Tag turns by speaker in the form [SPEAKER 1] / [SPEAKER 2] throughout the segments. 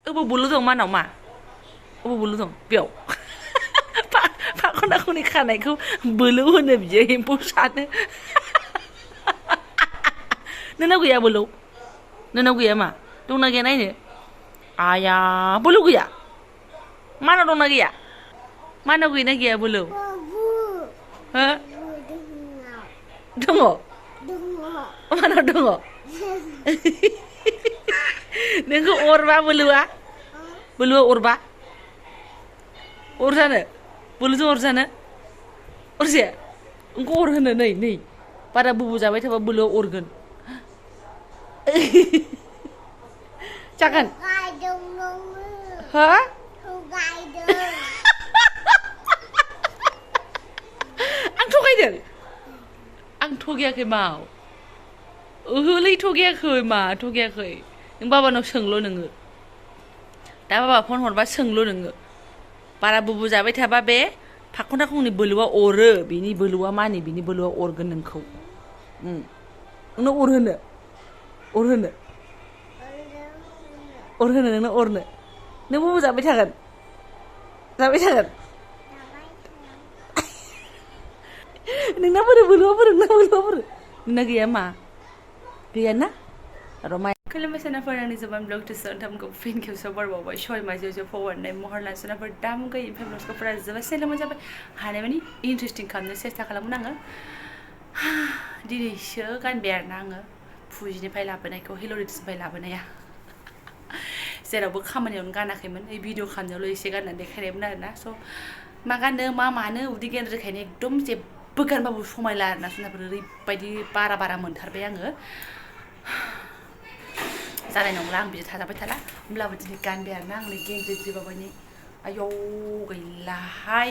[SPEAKER 1] Blue दं मानाव मा बुलु दं बेयाव फाखनाखौनि खानायखौ बोलु होनो बियो एम्फौ सानो नोंनाव गैया बोलु नोंनाव गैया मा दंना गैया नायनो आया बोलु गैया मानाव दंना गैया मानाव गैना गैया बोलु हो दङ मानाव दङ नोंखौ अरबा बोलुआ अरबा अरजानो बोलुजों अरजानो अरजाया नोंखौ अरहोनो नै बारा बुबु जाबाय थाबा बोलुआ अरगोन जागोन हो आं थगायदों आं थगायाखै माव ओहोलै थगायाखै मा थगायाखै नों बाबानाव सोंल' नोङो दा बाबा फन हरबा सोंल' नोङो बारा बुबु जाबाय थाबा बे फाखना खंनि बोलुआ अरो बिनि बोलुआ मानि बिनि बोलुआ अरगोन नोंखौ नोंनो अरहोनो नोंनो अरनो नों बुबु जाबाय थागोन नोंना बोरै बोलुआ बोरै नोंना गैया मा गैया ना रमाय खुलुमबाय सोनाफोर आंनि जोबान ब्लग टु सोनथामखौ फिन खेबसेयाव बरबावबाय सय माजेयाव फरवार्डनाय महर लाना सोनाफोर दामुगै ओमफ्राय ब्लग्सफोरा जोबोद सेलेमोन जाबाय हानायमानि इन्टारेस्टिं खालामनो सेस्था खालामगोन आङो दिनैसो गानबाय आरोना आङो फुजिनिफ्राय लाबोनायखौ हिल'रिटिसनिफ्राय लाबोनाया जेरावबो खामानियावनो गानाखैमोन ओइ भिडिअ खालामनायावल' एसे गाननानै देखायनायमोन आरोना स' मा गाननो मा मानो उदै गेन्द्रिखायनो एकदम जेबो गानबाबो समायला आरोना सोनाफोर ओरैबायदि बारा मोनथारबाय आङो जानाय नंला आं बिदि थाजाबाय थाला होमब्लाबो दिनै गानबाय आरोना आंनि गेन्द्रिबाबायनि आयौ गैलाहाय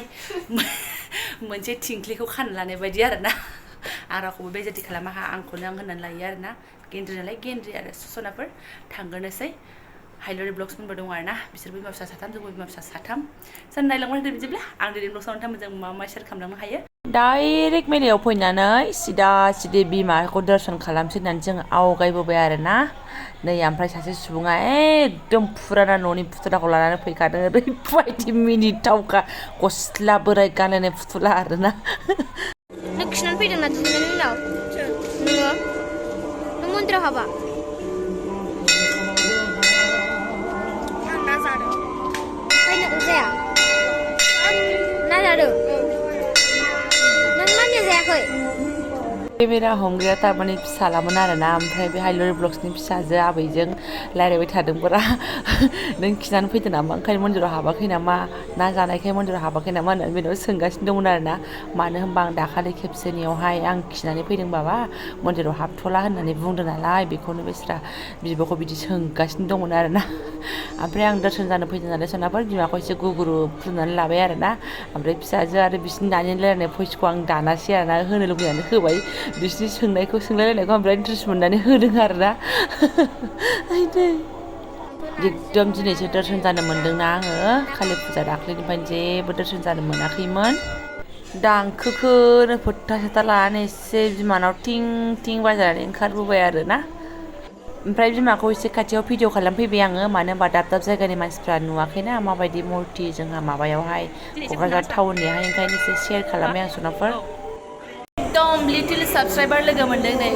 [SPEAKER 1] मोनसे थिंख्लिखौ खानो लानाय बायदि आरोना आं रावखौबो बेजाथि खालामा आंखौनो आं होननानै लायो आरोना गेन्द्रि नालाय गेन्द्रि आरो सनाफोर थांग्रोनोसै हाइलरि ब्लग्सफोरबो दं आरोना बिसोरबो बिमा फिसा साथाम जोंबो बिमा फिसा साथाम सोर नायलांबाय थादों बिदिब्ला आं दिनै ब्लग्सआव नोंथांमोनजों मा सेयार खालामलांनो हायो डाइरेक्ट मेलायाव फैनानै सिदा बिमाखौ दर्शन खालामसै होननानै जों आवगायबोबाय आरोना नै ओमफ्राय सासे सुबुङा एकदम फुराना न'नि फुथुलाखौ लानानै फैखादों ओरैबायदि मिनिथावखा गस्ला बोराय गानलायनाय फुथुला आरोना
[SPEAKER 2] नों खिनानै फैदोंना दुगैनायनि उनाव नोङो नों मन्दिराव हाबा आं ना जादों ओमफ्राय नों जाया ना जादों नों मानिया जायाखै
[SPEAKER 1] केमेरा हमग्राया थारमाने फिसालामोन आरोना ओमफ्राय बे हाइलरि ब्लग्सनि फिसाजो आबैजों रायज्लायबाय थादोंब्रा नों खिनानै फैदों नामा ओंखायनो मन्दिराव हाबाखै नामा ना जानायखाय मन्दिराव हाबाखै नामा होननानै बेनाव सोंगासिनो दंमोन आरोना मानो होनबा आं दाखालि खेबसेनियावहाय आं खिनानै फैदों बाबा मन्दिराव हाबथ'ला होननानै बुंदों नालाय बेखौनो बेस्रा बिब'खौ बिदि सोंगासिनो दंमोन आरोना ओमफ्राय आं दर्शन जानो फैदों नालाय सोनाफोर बिमाखौ एसे गुगुरु फुदुंनानै लाबाय आरोना ओमफ्राय फिसाजो आरो बिसिनि दानि रायलायनाय भइसखौ आं दानासै आरोना होनो लुबैनानै होबाय बिसिनि सोंलायलायनायखौ ओमफ्राय इन्ट्रेस्ट मोननानै होदों आरोना एकदम दिनैसो दर्शन जानो मोन्दोंना आङो कालि फुजा दाख्लैनिफ्रायनो जेबो दर्शन जानो मोनाखैमोन दांखोखौनो फोथा लानानै एसे बिमानाव थिं बाजारनानै ओंखारबोबाय आरोना ओमफ्राय बिमाखौ एसे खाथियाव भिडिअ खालामफैबाय आङो मानो होनबा दाब जायगानि मानसिफ्रा नुवाखैना माबायदि मुरथि जोंहा माबायावहाय क'क्राझार टाउननिहाय ओंखायनो एसे शेयार खालामबाय आं सोनाफोर एकदम लिटिल साबसक्राइबार लोगो मोनदों नै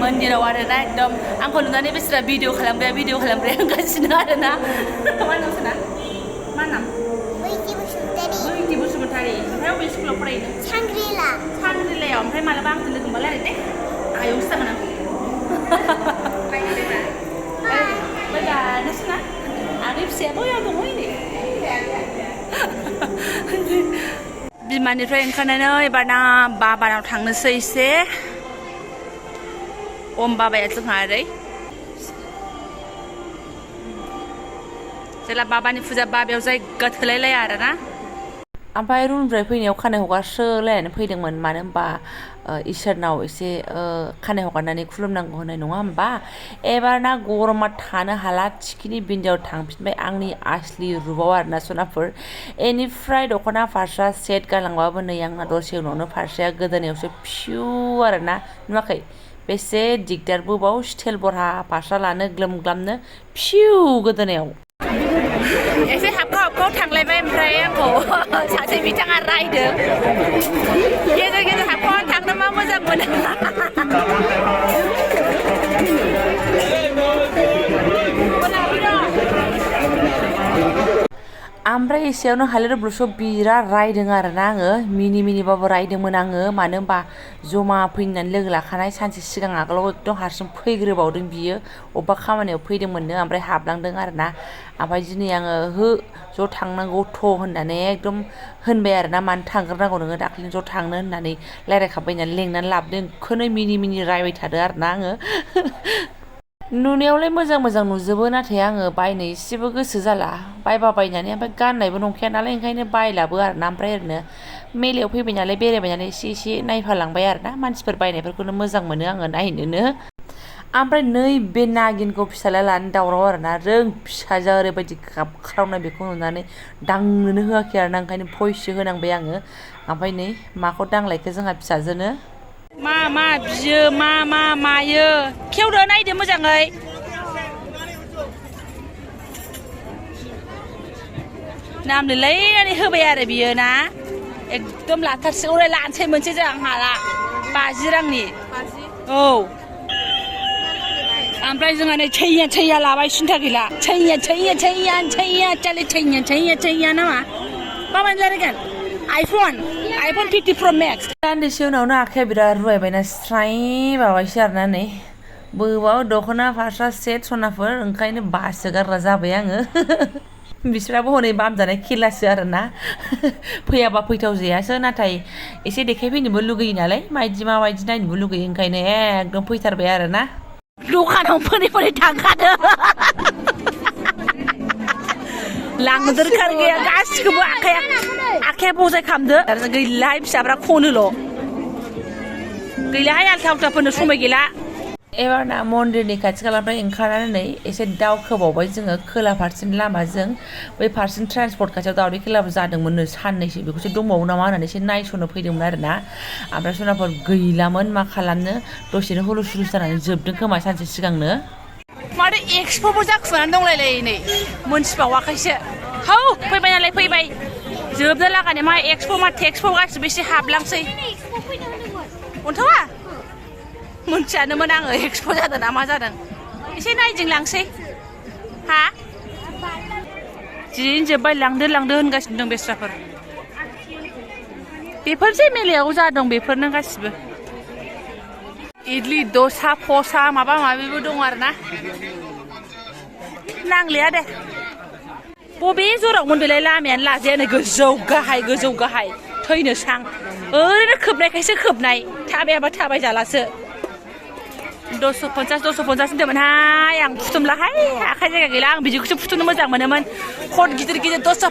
[SPEAKER 1] मन्दिराव आरोना एकदम आंखौ नुनानै बिसोरा भिडिअ खालामग्राया होनगासिनो आरोना मा नाम सोना मा नाम बैथि बसुमतारी ओमफ्राय बबे स्कुलाव फरायो सानग्रिलायाव ओमफ्राय मालाबा आंजों लोगो मोनबा रायलाय दे आयंसो जागोन आं नोंसोरना आगै फिसाया बया दङ बिमानिफ्राय ओंखारनानै एबारना बाबानाव थांनोसै एसे बाबाया जोंहा ओरै जेला बाबानि फुजा बाबायाव जायगा थोलायलाया आरोना ओमफ्राय रुमनिफ्राय फैनायाव खानाय हगारस्रोलायनानै फैदोंमोन मानो होनबा इसोरनाव एसे खानाय हगारनानै खुलुमनांगौ होननाय नङा होमबा एबारना गरमा थानो हाला थिखिनि बिन्दायाव थांफिनबाय आंनि आसलि रुपाव आरोना सनाफोर बेनिफ्राय दख'ना फास्रा सेट गानलांबाबो नै आंना दसे उनावनो फास्राया गोदोनायावसो फिउ आरोना नुवाखै बेसे दिगदार बोबाव स्टाइल बरहा फास्रा लानो ग्लोम ग्लामनो फिउ गोदोनायाव एसे हाबखौ थांलायबाय ओमफ्राय आंखौ सासे बिथाङा रायदों गेजेर गेजेर हाबखौ थांनो मा मोजां मोनो ओमफ्राय एसेयावनो हालिर ब्लुसआव बिराद रायदों आरोना आङो मिनिबाबो रायदोंमोन आङो मानो होनबा जमा फैनानै लोगो लाखानाय सानसे सिगां आगोलाव एकदम हारसिं फैग्रोबावदों बियो अबेबा खामानियाव फैदोंमोननो ओमफ्राय हाबलांदों आरोना ओमफ्राय दिनै आङो ज' थांनांगौ थ' होननानै एकदम होनबाय आरोना मानो थांग्रोनांगौ नोङो दाख्लि ज' थांनो होननानै रायज्लायखाबाय होननानै लेंनानै लाबोदों बेखौनो मिनि रायबाय थादों आरोना आङो नुनायावलाय मोजां नुजोबो नाथाय आङो बायनो एसेबो गोसो जाला बायनानै ओमफ्राय गाननायबो नंखाया नालाय ओंखायनो बायलाबो आरोना ओमफ्राय ओरैनो मेलायाव फैबाय नालाय बेरायबाय नालाय एसे नायफालांबाय आरोना मानसिफोर बायनायफोरखौनो मोजां मोनो आङो नायनोनो ओमफ्राय नैबे नागिनखौ फिसाला लानो दावराव आरोना फिसाजोआ ओरैबायदि गाबख्रावनाय बेखौ नुनानै दांनोनो होआखै आरोना ओंखायनो भइससो होनांबाय आङो ओमफ्राय नै माखौ दांलायखो जोंहा फिसाजोनो मा बियो मा मायो खेवदो नायदो मोजाङै नाम लिरलायनानै होबाय आरो बियो ना एकदम लाथारसिगौलाय लानोसै मोनसे जों हाला 50 रांनि औ ओमफ्राय जोंहा नै छैया लाबाय सिन्था गैला छैया नामा माबानो जागोन आइफन 50 प्र मेक्स दान्दिसे उनावनो आखाइया बिराद रुवायबायना स्राय माबायसै आरोना नै बोबाव दख'ना फास्रा सेट सनाफोर ओंखायनो बासो गारग्रा जाबाय आङो बिसोराबो हनै बामजानाय खेलासो आरोना फैयाबा फैथाव जायासो नाथाय एसे देखायफैनोबो लुगैयो नालाय माबायदि नायनोबो लुगैयो ओंखायनो एकदम फैथारबाय आरोना दखानाव फोनै थांखादों लांनो दोरखार गैया गासिखौबो आखाइया बजाय खालामदो आरो गैलाहाय फिसाफ्रा खनोल' गैलाहाय आलथा फोनो समाय गैला एबार ना मन्दिरनि खाथि खालानिफ्राय ओंखारनानै नै एसे दावखोबावबाय जोङो खोला फारसेनि लामाजों बै फारसेनि ट्रेन्सपर्ट खाथियाव दावदै खेलाबो जादोंमोननो साननैसो बेखौसो दंबावो नामा होननानै एसे नायस'नो फैदोंमोन आरोना ओमफ्राय सनाफोर गैलामोन मा खालामनो दसेनो हुलुस जानानै जोबदों खोमा सानसे सिगांनो माथो एक्सप'बो जाखुनानै दंलायलायो नै मोनथिबावाखैसो हौ फैबाय नालाय फैबाय जोबनो लागानि मा एक्सप' मा टेक्सप' गासिबो एसे हाबलांसै अन्थावा मोनथियानोमोन आङो एक्सप' जादों ना मा जादों एसे नायदिंलांसै हा दिनैनो जोब्बाय लांदो होनगासिनो दं बेस्राफोर बेफोरसै मेलायाव जादों बेफोरनो गासिबो इडलि दसा फसा माबा माबिबो दं आरोना नांलिया दे बबे जरावमोन बेलाय लामायानो लाजायानो गोजौ गाहाय थैनो सां ओरैनो खोबनायखायसो खोबनाय थाबायाबा थाबाय जालासो 250 होनदोंमोनहाय आं फुथुमलाहाय आखाइ जायगा गैला आं बिदिखौसो फुथुमनो मोजां मोनोमोन खट गिदिर 250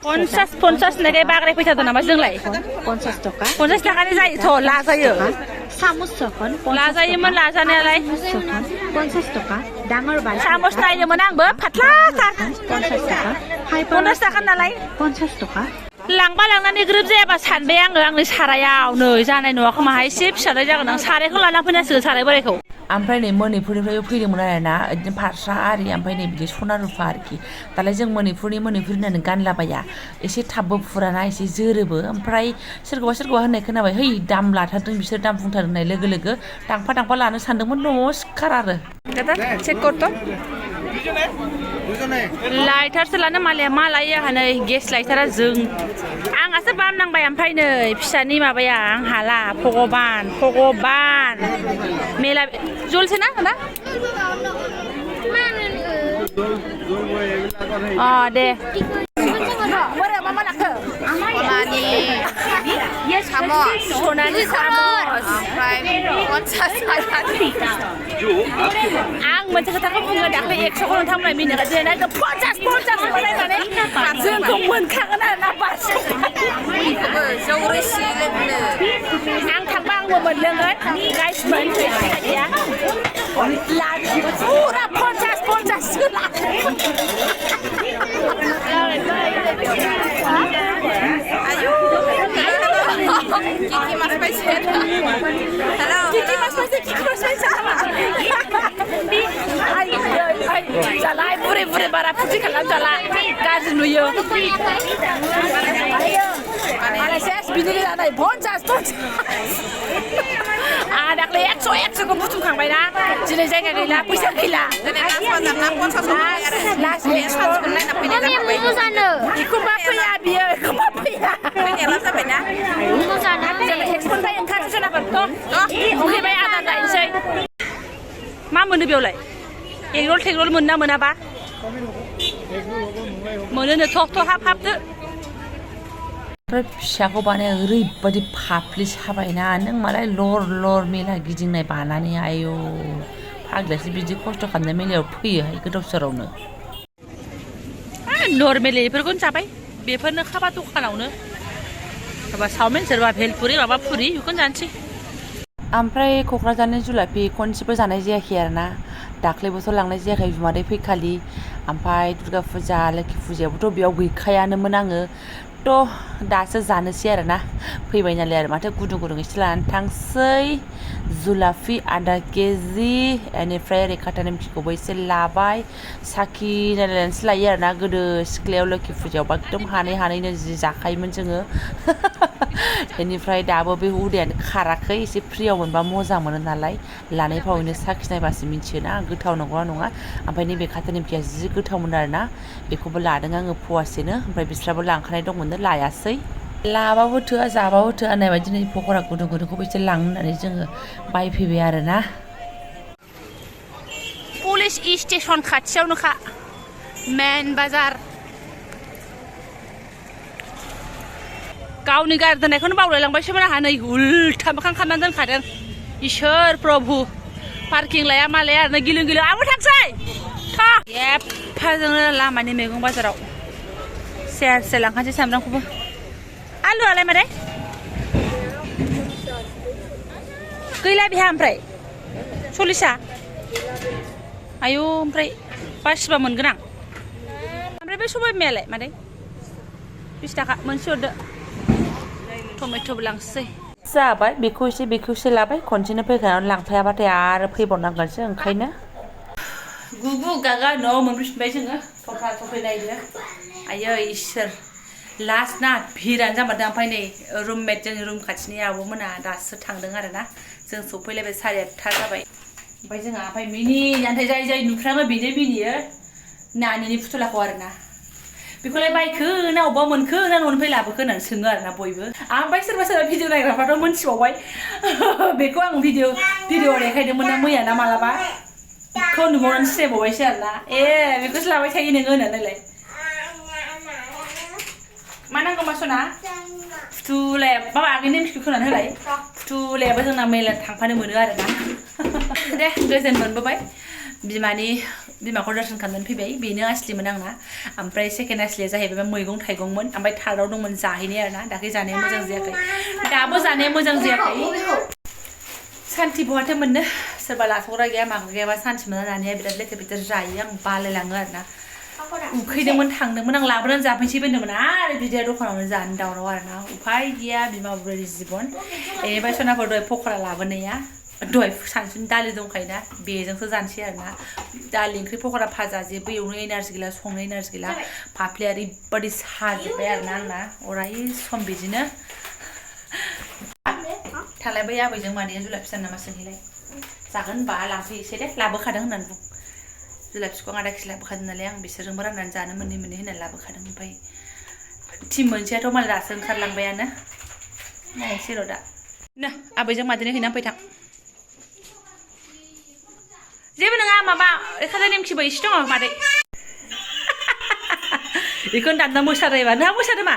[SPEAKER 1] होननायखाय बाग्राय फैथारदों नामा जोंलाय 50 थाखानि जायोथ' लाजायो लाजायोमोन लाजानायालाय 50 सामस नायदोंमोन आंबो फाथ्लाथार 50 थाखा नालाय 50 लांबा लांनानै ग्रोब जायाबा सानबाय आंनि सारायाव नै जानाय नङा खोमा एसे फिसाद्राय जागोन आं सारायखौ लाना फैनांसिगोन साराय बोरायखौ ओमफ्राय नै मणिपुरनिफ्रायबो फैदोंमोन आरोना बिदिनो फास्रा आरि ओमफ्राय नै बिदि सना रुफा आरोखि दालाय जों मणिपुर होननानै गानलाबाया एसे थाबबो फुराना एसे जोरोबो ओमफ्राय सोरखौबा होननाय खोनाबाय है दाम लाथारदों बिसोर दाम बुंथारदों होननाय लोगो दांफा लानो सानदोंमोन नमस्कार आरो चेक करतो लाइटारसो लानो मालाया मा लायो आंहा नै गेस लाइटारा आंहासो बाम नांबाय ओमफ्राय नै फिसानि माबाया आं हाला भगबान मेला जलसे ना दे मा लाखो सनानि सामस ओमफ्राय 50 आं मोनसे खोथाखौ बुङो दाख्लै 100खौ नोंथांमोना मिनिगा जेना 50 होननानै जोंखौ मोनखागोन आरो ना बासि जौ रोसि लोंनो आं थांबा आंबो मोनलोंगोन गाइसमोन फैया फुरा 50 आयु Kiki mas paisel. Hello. Kiki mas paisel. Ay, salay pure बोराय बुरै बारा फुरथि खालामजाला गाज्रि नुयो मालाय सेस बिदिनो जानाय 50 आंहा दाख्लै 100 बुथुमखांबायना दिनै जायगा गैला फैसा गैला एखमबा फैया बियो एखमबा फैया एक्सपर्टनिफ्राय ओंखारसै सोनाबाथ' उखैबाय आदार जाहैनोसै मा मोनो बेयावलाय एगरल थेगरल मोनना मोनाबा मोनोनो थ' हाबदो ओमफ्राय फिसाखौ बानाय ओरैबायदि फाफ्लि साबायना नों मालाय लर मेला गिदिंनाय बानानै आयौ फाग्लासो बिदि खस्थ' खालामनाय मेलायाव फैयोहाय गोदाव सोरावनो नर्मेलि बेफोरखौनो जाबाय बेफोरनो खाबा दखानावनो सोरबा चावमिन सोरबा भेलपुरि माबा पुरि बेखौनो जानोसै ओमफ्राय क'क्राझारनि जुलाफि खनसेबो जानाय जायाखै आरोना दाख्लैबोथ' लांनाय जायाखै बिमादै फैखालि ओमफ्राय दुर्गा फुजा लोखि फुजायावबोथ' बेयाव गैखायानोमोन आङो थ' दासो जानोसै आरोना फैबाय नालाय आरो माथो गुदुं एसे लानानै थांसै जुलाफि आधा केजि बेनिफ्राय ओरै खाथा निमखिखौबो एसे लाबाय साखि नायलायनानैसो लायो आरोना गोदो सिख्लायाव लोखि फुजायावबा एकदम हानैनो जि जाखायोमोन जोङो बेनिफ्राय दाबो बे हुदायानो खाराखै एसे फ्रियाव मोनबा मोजां मोनो नालाय लानाय फावैनो साखिनायबासो मिथियोना गोथाव नंगौना नङा ओमफ्राय नैबे खाथा निमखिया जि गोथावमोन आरोना बेखौबो लादों आङो फवासेनो ओमफ्राय बिस्राबो लांखानाय दंमोन लायासै लाबाबो थोआ जाबाबो थोआ होननाय बायदि नै पक'रा गुदुंखौबो एसे लांनो होननानै जोङो बायफैबाय आरोना पुलिस स्टेसन खाथियावनोखा मेन बाजार गावनि गारि दोननायखौनो बावलायलांबायसोमोन आंहा नै उल्था मोखां खालामनानै दोनखादों इसोर प्रभु पार्किं लाया मा लाया आरोना गिलुं आंबो थांसै एफाजोंनो लामानि मैगं बाजाराव सेरसे लांखानोसै सामब्रामखौबो आलुआलाय मादै गैला बेहा ओमफ्राय 40 आयौ ओमफ्राय 80 मोनगोन आं ओमफ्राय बे सबाय बिमायालाय मादै 20 थाखा मोनसे हरदो टमेट'बो लांसै जाबाय बेखौ एसे लाबाय खनसेनो फैखानानै लांफायाबाथाय आरो फैबावनांगोनसो ओंखायनो गुगु गागा न'आव मोनफैफिनबाय जोङो थफ्ला नायदो आयै इसोर लास्ट ना भिरानो जामारदों ओमफ्राय नै रुममेट जोंनि रुम खाथिनि आब'मोना दासो थांदों आरोना जों सफैलायबाय 8:30 जाबाय ओमफ्राय जोंहा ओमफ्राय मिनिनानै जाय नुफ्राङो बेनो मिनियो नानिनि फुथुलाखौ आरोना बेखौलाय बायखो ना अबेबा मोनखो ना न'निफ्राय लाबोखो होननानै सोङो आरोना बयबो ओमफ्राय सोरबा भिडिअ नायग्राफ्राथ' मोनथिबावबाय बेखौ आं भिडिअ देखायदोंमोन ना मैया ना मालाबा बेखौ नुबावनानै सिनायबावबायसो आरोना बेखौसो लाबाय थायो नोङो होननानैलाय मा नांगौ मा सना फुथुलाया माबा आगैनि नेमखिखौ खोनानै होलाय फुथुलायाबो जोंना मेला थांफानो मोनो आरोना दे गोजोन मोनबोबाय बिमाखौ दर्शन खालामनानै फैबाय बेनो आसलिमोन आंना ओमफ्राय सेकेन्ड आसलिया जाहैबाय मैगं थाइगंमोन ओमफ्राय थार्डआव दंमोन जाहैनाय आरोना दाख्लै जानाया मोजां जायाखै दाबो जानाया मोजां जायाखै सान्थि बहाथो मोननो सोरबा लाथ'ग्रा गैया माग्रा गैयाबा सान्थि मोना जानाया बिराद लेथेर जायो आं बालायलाङो आरोना उखैदोंमोन थांदोंमोन आं लाबोनानै जाफैनोसै होनदोंमोन आरो बिदाया दखानावनो जानो दावराव आरोना उफाय गैया बिमा बुरैनि जिबन बेनिफ्राय सनाफोर दहाय पक'रा लाबोनाया दहाय सानसुनि दालि दंखायोना बेजोंसो जानोसै आरोना दालि ओंख्रि पक'रा भाजा जेबो एवनो एनार्जि गैला संनो एनार्जि गैला फाफ्लिया ओरैबायदि साजोब्बाय आरोना आंना अराय सम बिदिनो थांलायबाय आबैजों मादैया जुलाफि जानो नामा सोंहैलाय जागोन होनबा लांफैनोसै दे लाबोखादों होननानै बुं जुलाफिखौ आं 1/2 केजि लाबोखादों नालाय आं बिसोरजोंबो राननानै जानो मोननै होननानै लाबोखादों ओमफ्राय टिम मोनसेयाथ' मालाय दासो ओंखारलांबायानो नायनोसै र' दा नो आबैजों मादैनो हैनानै फैथां जेबो नङा माबा खाथा निमखिबो एसे दङ मादै बेखौनो दानना मोसारायबा नोंहा मोसादों मा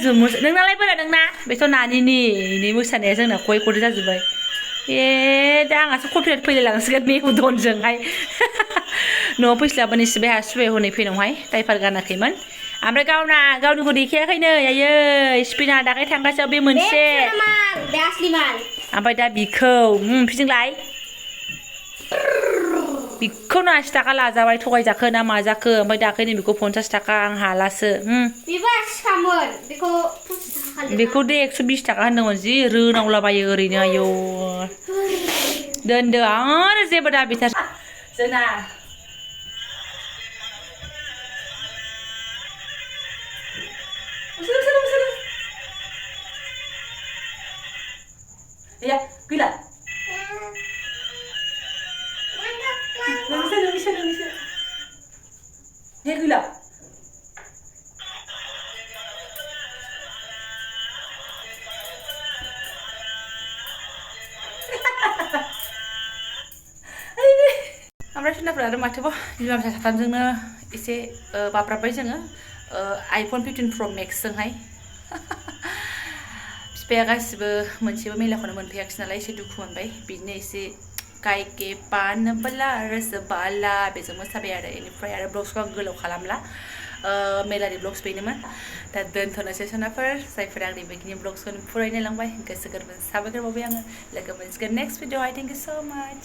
[SPEAKER 1] जुम नोंनालाय बोरा नोंना बेथ' नानिनि मोसानाया जोंना खय खदै जाजोब्बाय दा आंहासो कपिराइट फैलायलांसिगोन मेगदनजोंहाय न'आव फैस्लाबोन इसेबाय हासुबाय हनै फैनायावहाय दाइपार गानाखैमोन ओमफ्राय गावनिखौ देखायाखैनो आयै स्पिना दाखाय थांगासिनो बे मोनसे ओमफ्राय दा बिखौ फिजोंलाय बेखौनो 80 थाखा लाजाबाय थगायजाखो ना माजाखो ओमफ्राय दाखायनो बेखौ 50 थाखा आं हालासो बेखौ दे 120 थाखा होनदोंमोन जि रोनावलाबायो ओरैनो आयौ दोनदो आरो जेबो दाबिथार जोंना हे गैला ओमफ्राय सिनाफोरा आरो माथोबाव बिमा फिसा साथामजोंनो एसे बाब्राबबाय जोङो आइफन 15 प्र मेक्सजोंहाय बिफाया गासिबो मोनसेबो मेलाखौनो मोनफैयाखिसै नालाय एसे दुखु मोनबाय बिदिनो एसे गायके पानबोला रसबाला बेजों मोसाबाय आरो बेनिफ्राय आरो ब्लग्सखौ आं गोलाव खालामला मेलानि ब्लग्स बेनोमोन दा दोनथ'नोसै सनाफोर जायफोरा आंनि बेखिनि ब्लग्सखौ फरायनो लांबाय गोसो गोरबो साबायखर बावबाय आङो लोगो मोनसिगोन next video I thank you सो माच